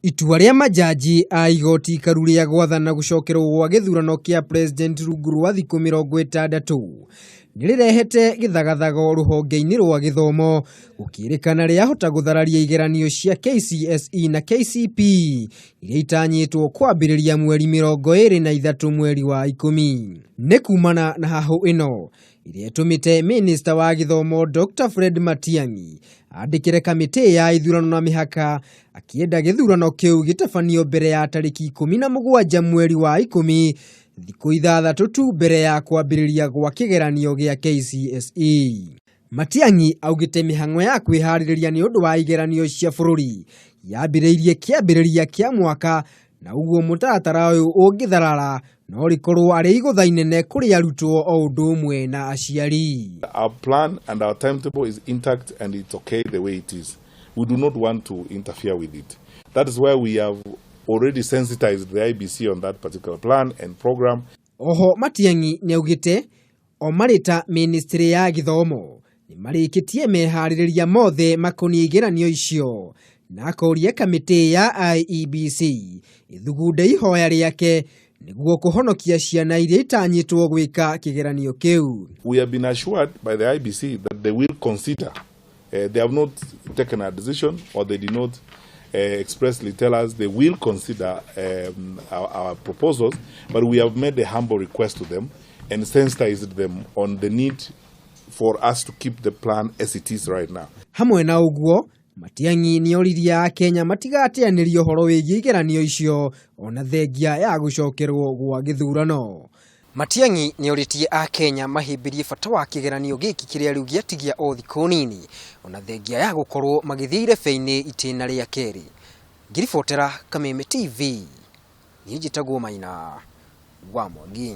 Itua rĩa majaji a igoti ikaru rĩa gwathana gũcokerwo gwa gĩthurano kĩa president rungu rwa thikũ 60 nĩ rĩrehete gĩthagathago rũhonge-inĩ rwa gĩthomo, gũkĩrĩkana rĩahota gũthararia igeranio cia KCSE na KCPE iria itanyĩtwo kwambĩrĩria mweri 23 mweri wa 10. Nĩ kumana na hahũ ĩno ĩrĩa ĩtũmĩte minista wa gĩthomo Dr Fred Matiang'i andĩkĩre kamĩtĩ ya ithurano na mĩhaka akĩenda gĩthurano kĩu gĩtabanio mbere ya tarĩki 17 mweri wa 10, thikũ 6 tu mbere ya kwambĩrĩria gwa kĩgeranio gĩa KCSE. Matiang'i augĩte mĩhang'o ya kwĩharĩrĩria nĩ ũndũ wa igeranio cia bũrũri yambĩrĩirie kĩambĩrĩria kĩa mwaka, na ũguo mũtaratara ũyũ ũngĩtharara no rĩkorwo arĩ igũtha inene kũrĩ arutwo o ũndũ ũmwe na aciari. Our plan and our timetable is intact and it's okay the way it is. We do not want to interfere with it. That is why we have already sensitized the IEBC on that particular plan and program. Oho Matiang'i nĩaugĩte o marĩ ta ministry ya gĩthomo nĩ marĩkĩtie meharĩrĩria mothe makoniĩ igeranio icio, na akoria kamĩtĩ ya IEBC ĩthugunde ihoya rĩake nĩguo kũhonokia ciana iria itanyĩtwo gwĩka kĩgeranio kĩu. We have been assured by the IEBC that they will consider. They have not taken a decision, or they did not expressly tell us they will consider our proposals, but we have made a humble request to them and sensitized them on the need for us to keep the plan as it is right now. Hamwe na ũguo, Matiang'i nĩoririe Akenya matigateanĩrie ũhoro wĩgiĩ igeranio icio ona thengia ya gũcokerwo gwa gĩthurano. Matiang'i nĩorĩtie Akenya mahĩmbĩrie bata wa kĩgeranio gĩkĩ kĩrĩa rĩu gĩatigia o thikũ nini ona thengia ya gũkorwo magĩthiĩ irebe-inĩ itĩna rĩa kerĩ. Ngĩribotera Kameme TV, niĩ njĩtagwo Maina wa Mwangi.